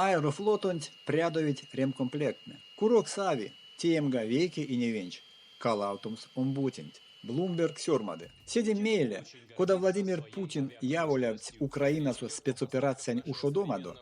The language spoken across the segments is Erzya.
Аэрофлотонть прядовить ремкомплектнэ. Курок сави теемга вейке иневенч, калавтомс омбоценть. Блумберг сёрмады. Седе мейле, кода Владимир Путин яволявтсь Украинасо спецоперациянь ушодомадо,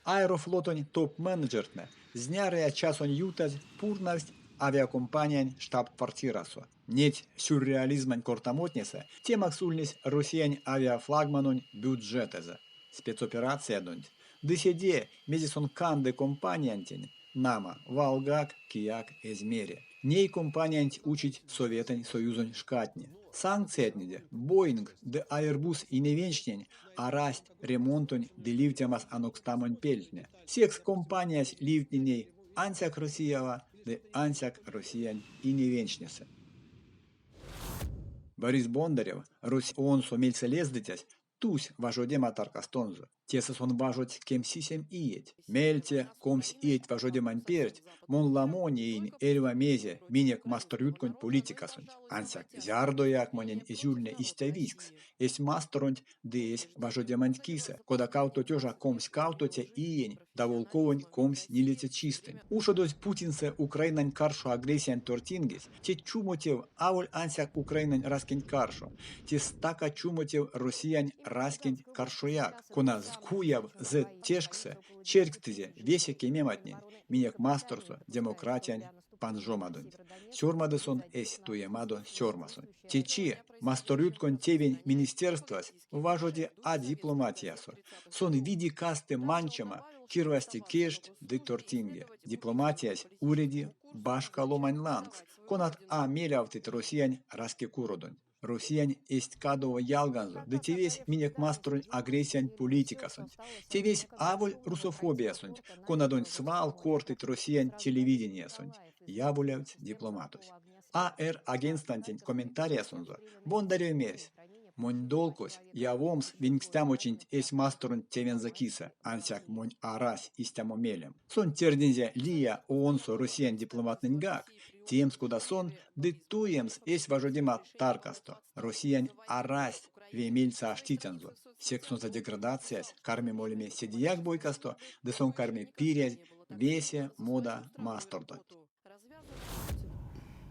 Аэрофлотонь топ-менеджертнэ знярыя часонь ютазь пурнавсть авиакомпаниянь штаб-квартирасо. Неть сюрреализмань кортамотнесэ темакс ульнесь Россиянь авиафлагманонь бюджетэзэ, спецоперациядонть ды седе, мезе сон канды компаниянтень, нама, валгак кияк эзь мере. Ней компаниянть учить Советэнь Союзонь шкатне. Санкциятнеде Боинг ды Airbus иневенчтнень арасть ремонтонь ды ливтямас анокстамонь пельтне. Секс компаниясь ливтни ней ансяк Россиява ды ансяк Россиянь иневенчтнесэ. Борис Бондарев, Русь ООН-со мельсэ лездыцясь, тусь важодема таркастонзо. Тесэ сон важодсь 27 иеть. Меельце 20 иеть важодемань перть мон ламо неинь эрьва мезе минек масторютконь политикасонть. Ансяк зярдояк монень эзь ульне истя визькс, эсь масторонть ды эсь важодеманть кисэ, кода 28 иень даволковонь 24-це чистэнть. Ушодозь Путинсэ Украинань каршо агрессиянь тортингесь, те чумо тев аволь ансяк Украинань раськенть каршо, те стака чумо тев Россиянь раськенть каршояк, кона куяв Z-тешкссэ черькстызе весе кемематнень минек масторсо демократиянь панжомадонть. Сёрмады сон эсь туемадо сёрмасонть. Течи Масторютконь тевень министерствась важоди а дипломатиясо. Сон види-касты манчема, кирвазти кежть ды тортинге. Дипломатиясь уреди башка ломань лангс, конат а мелявтыть Россиянь раськекуродонть. Россиянь эзть кадово ялганзо ды тевесь минек масторонь агрессиянь политикасонть. Тевесь аволь русофобиясонть, конадонть свал кортыть Россиянь телевидениясонть, яволявтсь дипломатось. АР агентствантень комментариясонзо Бондарев мерсь: "Монь долкось явомс венькстямочинть эсь масторонть тевензэ кисэ, ансяк монь арась истямо мелем". Сон тердинзе лия ООН-со Россиянь дипломаттнэньгак теемс кода сон ды туемс эсь важодема таркасто. Россиянь арасть ве мельсэ аштицянзо, секс сонзэ деградациясь карми молеме седеяк бойкасто ды сон карми пирязь весе мода мастордонть.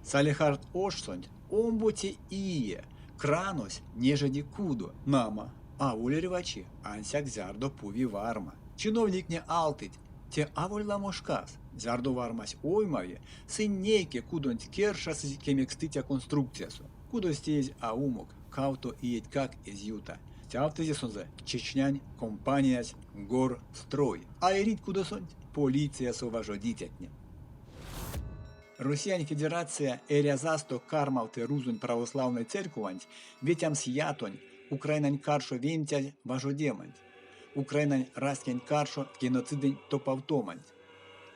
Салехард ошсонть омбоце ие кранось нежеди кудо, нама, аволь эрьва чи, ансяк зярдо пуви варма. Чиновниктне алтыть, те аволь ламо шкас, зярдо вармась оймави, сынь нейке кудонть кершасызь кемекстыця конструкциясо. Кудось теезь а умок, кавто иетькак эзь юта. Стявтызе сонзэ Чечнянь компаниясь Горстрой. А эрить кудосонть полициясо важодицятне. Россиянь Федерация эрязасто кармавты рузонь православной церькованть ветямс ятонь, Украинань каршо венстязь важодеманть, Украинань раськенть каршо геноцидэнь топавтоманть.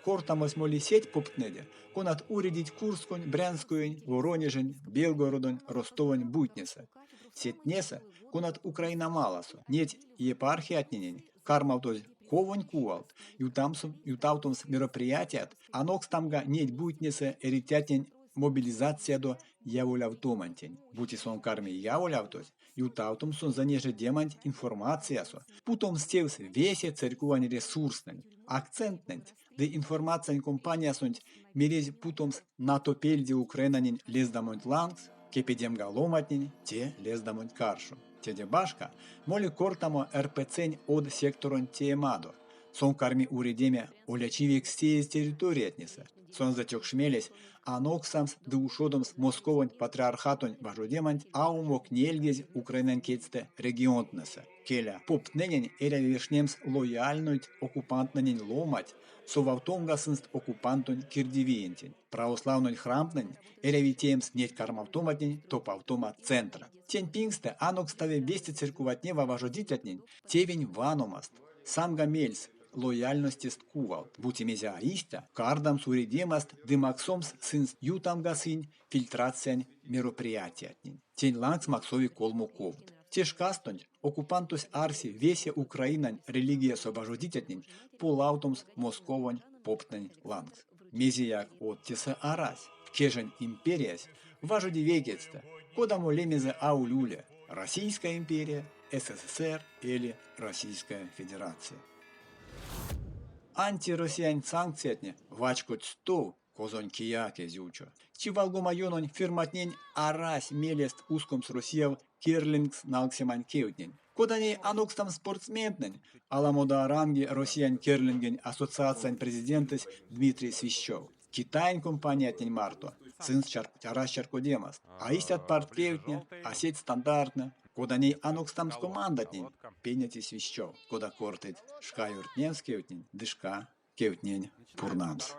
Кортамось моли сеть поптнеде, конат уредить Курсконь, Брянскоень, Воронежень, Белгородонь, Ростовонь буйтнесэ. Сетнесэ, конат Украина маласо, неть епархиятненень кармавтозь ковонь кувалт ютавтомс мероприятият, анокстамга неть буйтнесэ эрицятнень мобилизациядо яволявтомантень. Бути сон карми яволявтозь, ютавтомс сонзэ нежедеманть информациясо, путомс тевс весе церьковань ресурстнэнь, акценттнэнть ды информациянь кампаниясонть мерезь путомс НАТО пельде Украинанень лездамонть лангс, кепедемга ломантнень те лездамонть каршо. Теде башка, моли кортамо РПЦ-нь од секторонть теемадо. Сон карми уредеме олячивекс теезь территориятнесэ. Сонзэ тёкшмелесь анокстамс ды ушодомс Московонь патриархатонь важодеманть а умок нельгезь Украинань кедьстэ регионтнэсэ. Келя, поптненень эряви вешнемс лояльнойть оккупанттнэнень ломанть, совавтомга сынст оккупантонь кирдивиентень. Православной храмтнэнь эряви теемс неть кармавтоматнень топавтома центрат. Тень пингстэ анокстави весе церькуватнева важодицятнень тевень ваномаст, самга мельс, лояльностест кувалт. Бути мезе а истя, кардамс уредемаст ды максомс сынст ютамга сынь фильтрациянь мероприятиятнень. Тень лангс максови колмо ковт. Те шкастонть оккупантось арси весе Украинань религиясо важодицятнень полавтомс Московонь поптнень лангс. Мезеяк од тесэ арась. Кежень империясь важоди вейкетьстэ, кодамо лемезэ а уле: Российская империя, СССР эли Российская Федерация. Антироссиянь санкциятне вачкодсть тов, козонь кияк эзь учо. Чивалгома ёнонь фирматнень арась мелест ускомс Россияв керлингс налксемань кевтнень. Кода ней анокстамс спортсментнэнь, аламодо а ранги Россиянь керлингень ассоциациянь президентэсь Дмитрий Свищев. Китаень компаниятнень марто сынст арась чарькодемаст. А истят парт кевтне, а сеть стандарттнэ. Кода ней анокстамс командатнень, пеняци Свищев, кода кортыть, шка ёртнемс кевтнень ды шка кевтнень пурнамс.